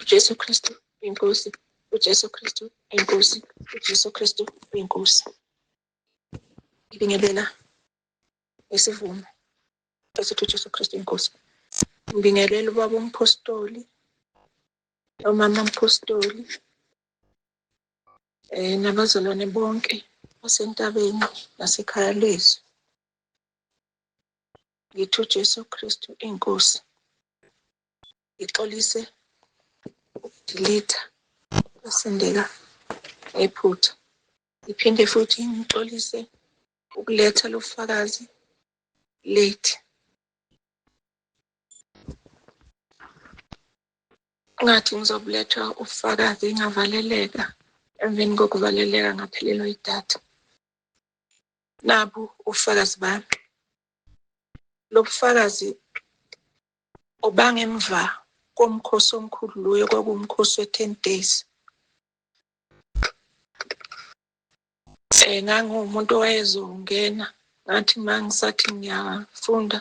UJesu Kristu uyiNkosi, uJesu Kristu uyiNkosi, uJesu Kristu uyiNkosi. Ngibingelela isivumo esithi uJesu Kristu uyiNkosi. Ngibingelela ubaba umphostoli, nomama umphostoli, nabazalwane bonke basentabeni nasekhaya lezwi. Ngithi uJesu Kristu inkosi. Ngixolise ukudelete kwasendeka ngephutha. Ngiphinde futhi ngixolise ukuletha lo fakazi late. Ngathi ngizobuletha ubufakazi ngavaleleka, emveni kokuvaleleka ngaphelelwa idatha. Nabu ubufakazi bami. Lobufakazi obangemva komkhosi omkhulu loyo kwakuwumkhosi we-10 days. Ngangiwumuntu owayezongena, ngathi uma ngisathi ngiyafunda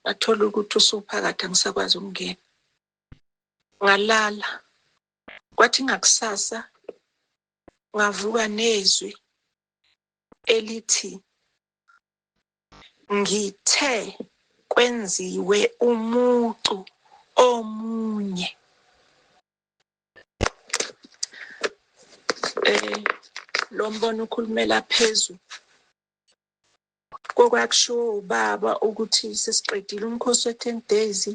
ngathola ukuthi usuphakathi angisakwazi ukungena. Ngalala, kwathi ngakusasa ngavuka nezwi elithi ngithe kwenziwe umucu omunye. Lo mbono ukhulumela phezu kokwakushiwo ubaba ukuthi sesiqedile umkhosi we-10 days,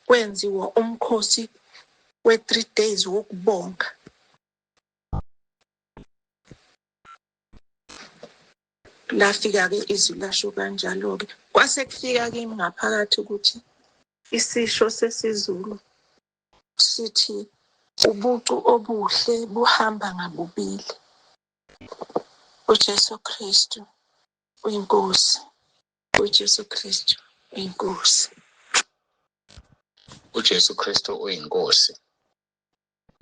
kwenziwa umkhosi we-3 days wokubonga. Lafika-ke izwi lasho kanjalo-ke. Kwase kufika kimi ngaphakathi ukuthi isisho sesiZulu sithi ubucu obuhle buhamba ngabubili. UJesu Kristu uyiNkosi. UJesu Kristu uyiNkosi. UJesu Kristu uyiNkosi.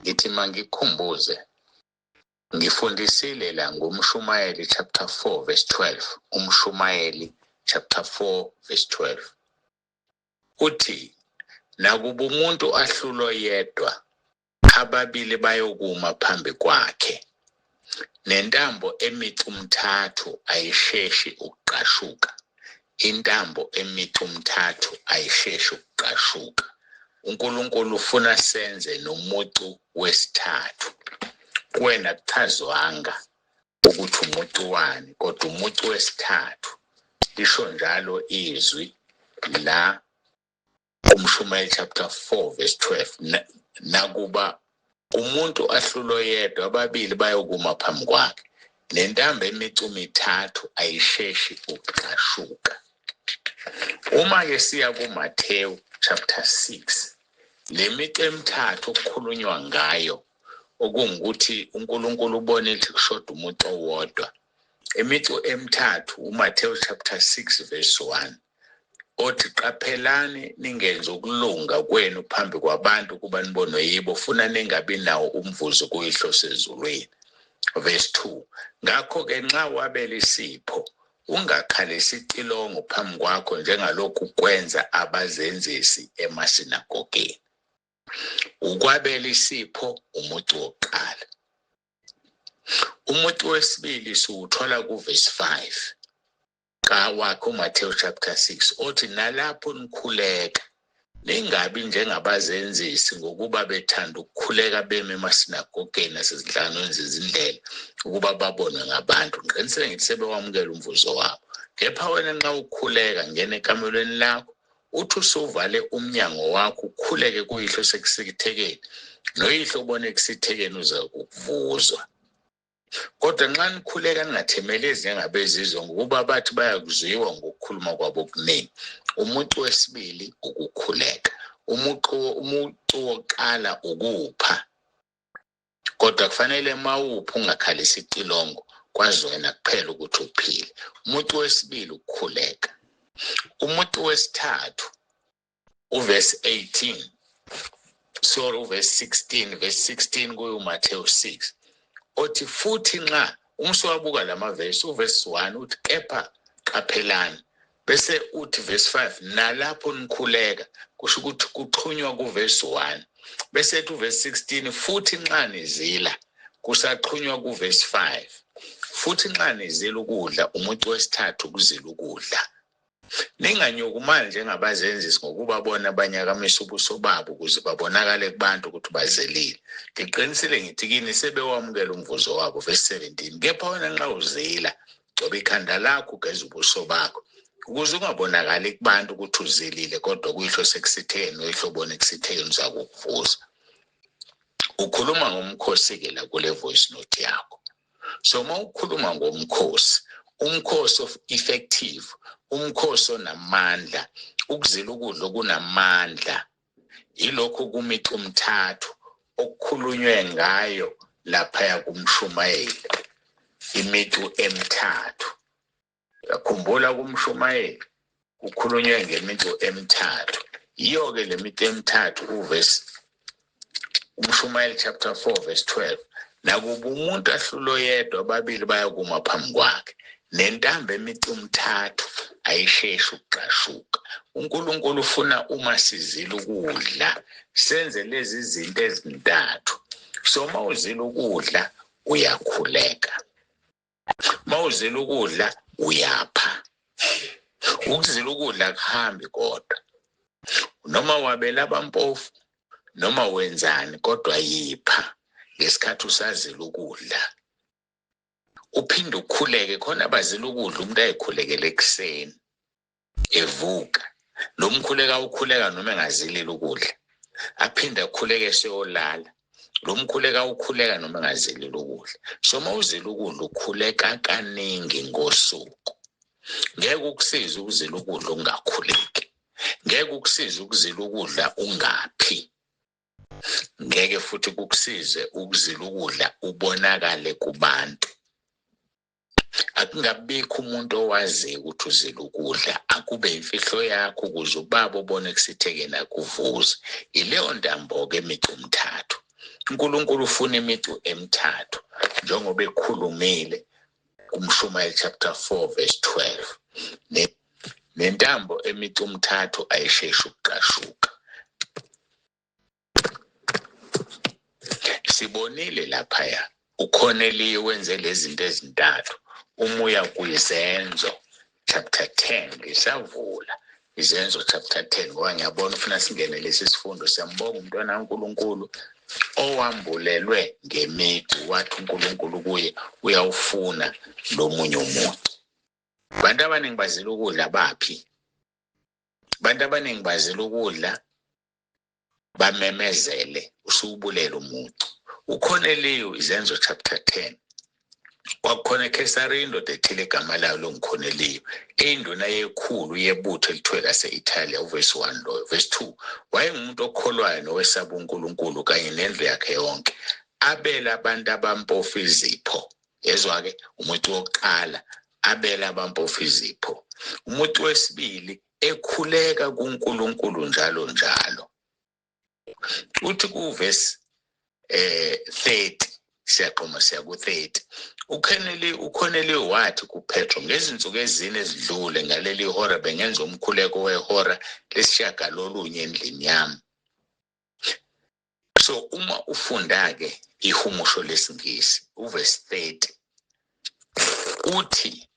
Ngithi mangikukhumbuze, ngifundisile la ngoMshumayeli chapter 4 verse 12. UMshumayeli chapter 4 verse 12. Uthi nakuba umuntu ahlulwa yedwa, ababili bayokuma phambi kwakhe. Nentambo emicumthathu ayisheshi ukugqashuka. Intambo emicumthathu ayisheshi ukugqashuka. uNkulunkulu ufuna senze nomucu wesithathu. Kuwena kuchazwanga ukuthi umucu wani, kodwa umucu wesithathu lisho njalo izwi la kuMshumayeli chapter 4 verse 12. Nakuba umuntu ahlulwe yedwa, ababili bayokuma phambi kwakhe, nentambo emicu mithathu ayisheshi ukugqashuka. Uma-ke siya kuMathewu chapter 6, le micu emithathu okukhulunywa ngayo, okungukuthi uNkulunkulu ubone ukuthi kushoda umucu owodwa. Imicu emithathu uMathewu chapter 6 verse 1 othi qaphelani ningenzi ukulunga kwenu phambi kwabantu kuba nibonwe yibo, funa ningabi nawo umvuzo kuyihlo sezulwini. Verse 2, ngakho-ke nxa wabela isipho ungakhalisi icilongo phambi kwakho njengalokhu kwenza abazenzisi emasinagogeni. Ukwabela isipho umucu wokuqala. Umucu wesibili siwuthola kuvesi 5 kawakhe uMathewu chapter 6 othi nalapho nikhuleka ningabi njengabazenzisi ngokuba bethanda ukukhuleka bemi emasinagogeni nasezinhlanganweni zezindlela ukuba babonwe ngabantu. Ngiqinisile ngithi sebewamukela umvuzo wabo. Kepha wena nxa ukhuleka ngena ekamelweni lakho, uthi usuvale umnyango wakho ukhuleke kuyihlo sekusithekeni, noyihlo ubone ekusithekeni uze ukuvuzwa. Kodwa nxa nikhuleka ningathemelezi njengabezizwe, ngokuba bathi bayakuzwiwa ngokukhuluma kwabo okuningi. Umucu wesibili ukukhuleka, umucu wokuqala ukupha. Kodwa kufanele mawuphi ungakhalisi icilongo, kwazi wena kuphela ukuthi uphile. Umucu wesibili ukukhuleka. Umucu wesithathu uverse 18, sorry, uverse 16, verse 16 kuyo uMathewu 6 othi futhi nxa umsuwabuka lamavesi, uverse 1 uthi kepha qaphelani Bese uthi verse 5, nalapho nikhuleka, kusho ukuthi kuxhunywa kuverse 1. Bese ethi verse 16, futhi nxa nizila, kusaxhunywa kuverse 5. Futhi nxa nizila ukudla, umuntu wesithathu ukuzila ukudla. Ninganyukumali njengabazenzisi, ngokuba bona banyakamisa ubuso babo ukuze babonakale kubantu ukuthi bazelile. Ngiqinisile ngithi kini, sebewamukela umvuzo wabo. Verse 17, kepha wena nxa uzila, gcoba ikhanda lakho, ugeze ubuso bakho, ukuze ungabonakali kubantu ukuthi uzilile, kodwa kuyihlo sekusithekeni, uyihlo obona ekusithekeni uzakukuvuza. Ukhuluma ngomkhosi-ke la kule voice note yakho. So uma ukhuluma ngomkhosi, umkhosi of effective, umkhosi onamandla, ukuzila ukudla okunamandla, yilokhu kumicu mthathu okukhulunywe ngayo laphaya kumshumayeli, imicu emithathu. Uyakhumbula kumshumayeli kukhulunywe ngemicu emithathu. Yiyo-ke le micu emithathu uvesi umshumayeli chapter 4 verse 12. Nakuba umuntu ahlulo yedwa, ababili bayakuma phambi kwakhe, nentambo emicu mthathu ayisheshi ukugqashuka. uNkulunkulu ufuna uma sizila ukudla senze lezi zinto ezintathu. So uma uzila ukudla uyakhuleka, uma uzila ukudla uyapha. Ukuzila ukudla kuhambi kodwa, noma wabela abampofu noma wenzani, kodwa yipha ngesikhathi usazila ukudla. Uphinde ukhuleke. Khona abazila ukudla umuntu ayikhulekele ekuseni evuka, lo mkhuleka ukhuleka noma engazilile ukudla, aphinde akhuleke seyolala, lo mkhuleka ukhuleka noma engazilile ukudla. So uma uzila ukudla ukhuleka kaningi ngosuku. Ngeke ukusize ukuzila ukudla ungakhuleki, ngeke ukusize ukuzila ukudla ungaphi, ngeke futhi kukusize ukuzila ukudla ubonakale kubantu. Akungabikho umuntu owaziyo ukuthi uzila ukudla, akube imfihlo yakho ukuze ubaba obone kusithekeni akuvuze. Ileyo ntambo-ke emicu mthathu. uNkulunkulu ufuna imicu emithathu njengoba ekhulumile kumshumayeli chapter 4 verse 12. Nentambo emicu mthathu ayisheshi ukuqashuka. Sibonile laphaya uKorneliyu wenze lezi zinto ezintathu. Uma uya kwizenzo chapter 10, ngisavula izenzo chapter 10 ngoba ngiyabona ufuna singene lesi sifundo. Siyambonga umntwana kaNkulunkulu owambulelwe ngemicu, wathi uNkulunkulu kuye uyawufuna lo munye umuntu. Abantu abaningi bazila ukudla baphi? Abantu abaningi bazila ukudla bamemezele, usuwubulela umuntu. UKorneliyu, izenzo chapter 10, kwakukhona eKhesariya indoda ethile igama layo longuKorneliyu, eyinduna yekhulu yebutho elithiwe lase-Italia. Uvesi 1 loyo. Verse 2, wayengumuntu okholwayo nowesaba uNkulunkulu kanye nendlu yakhe yonke, abela abantu abampofu izipho. Yezwa-ke, umuntu wokuqala abela abampofu izipho. Umuntu wesibili ekhuleka kuNkulunkulu njalo njalo. Uthi kuvesi 30, siyaqoma siya ku-30. uKorneli wathi kuPetro, ngezinsuku ezine ezidlule ngaleli hora bengenza umkhuleko wehora lesishiyagalolunye endlini yami. So uma ufunda-ke ihumusho lesingisi uvesi 30 uthi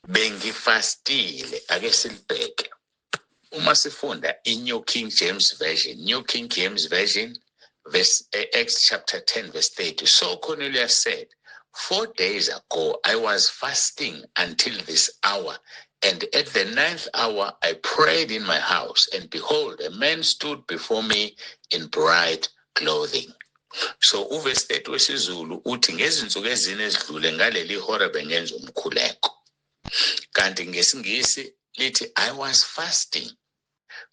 bengifastile. Ake silibheke uma sifunda i-New King James Version, New King James Version, verse Acts chapter 10 verse 30. So Cornelius said, 4 days ago I was fasting until this hour, and at the 9th hour I prayed in my house, and behold, a man stood before me in bright clothing. So uvesi 30 wesiZulu uthi ngezinsuku ezine ezidlule ngaleli hora bengenza umkhuleko, kanti ngesingisi lithi I was fasting.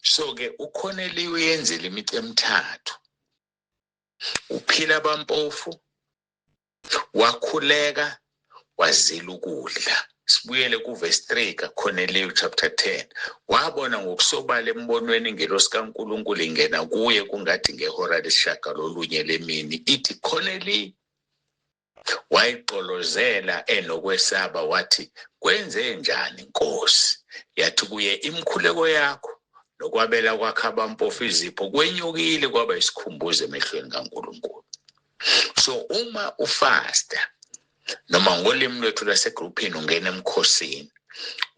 So ke uKorneliyu uyenzile imicu emithathu, uphila abampofu, wakhuleka, wazila ukudla. Sibuyele kuvesi 3 kaKorneliyu chapter 10. Wabona ngokusobala embonweni ingelosi kaNkulunkulu ingena kuye kungathi ngehora lesishiyagalolunye lemini, ithi Korneliyu. Wayixolozela enokwesaba wathi, kwenze njani Nkosi? Yathi kuye, imikhuleko yakho nokwabela kwakho abampofu izipho kwenyukile kwaba isikhumbuzo emehlweni kaNkulunkulu. So uma ufasta noma ngolimi lwethu lwasegruphini ungena emkhosini,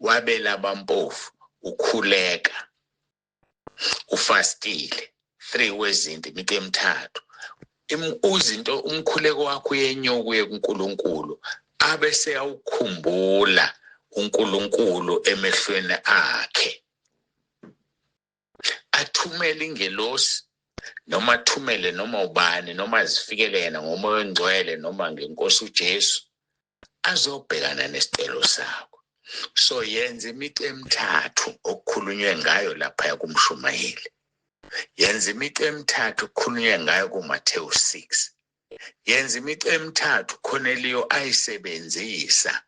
wabela abampofu, ukhuleka, ufastile, 3 wezinto, imithi emithathu, uzinto, umkhuleko wakho uyenyuka uye kuNkulunkulu, abe seyawukhumbula uNkulunkulu emehlweni akhe, athumele ingelosi noma athumele noma ubani noma azifikele yena ngoMoya oNgcwele noma ngenkosi uJesu azobhekana nesicelo sakho. So yenza imicu emithathu okukhulunywe ngayo lapha kumshumayeli, yenza imicu emithathu okukhulunywe ngayo kuMathewu 6, yenza imicu emithathu Cornelio ayisebenzisa,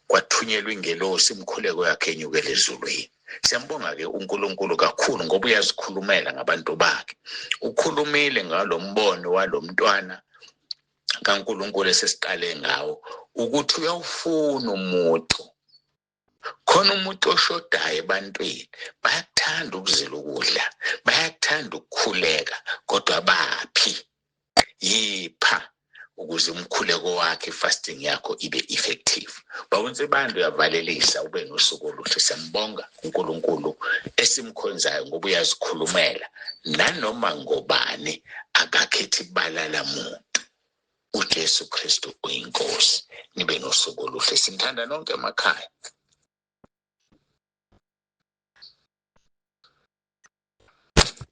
kwathunyelwa ingelosi, imikhuleko yakhe enyukele ezulwini. Siyambonga-ke uNkulunkulu kakhulu ngoba uyazikhulumela ngabantu bakhe. Ukhulumile ngalo mbono walo mntwana kaNkulunkulu esesiqale ngawo ukuthi uyawufuna umucu. Khona umuntu oshodayo ebantwini, bayakuthanda ukuzila ukudla, bayakuthanda ukukhuleka, kodwa baphi? Yipha ukuze umkhuleko wakhe, fasting yakho ibe effective. Bawunsibanda uyavalelisa, ube nosuku oluhle. Siyambonga uNkulunkulu esimkhonzayo ngoba uyazikhulumela nanoma ngobani, akakhethi balala muntu. uJesu Kristu uyinkosi. Nibe nosuku oluhle, sinithanda nonke emakhaya.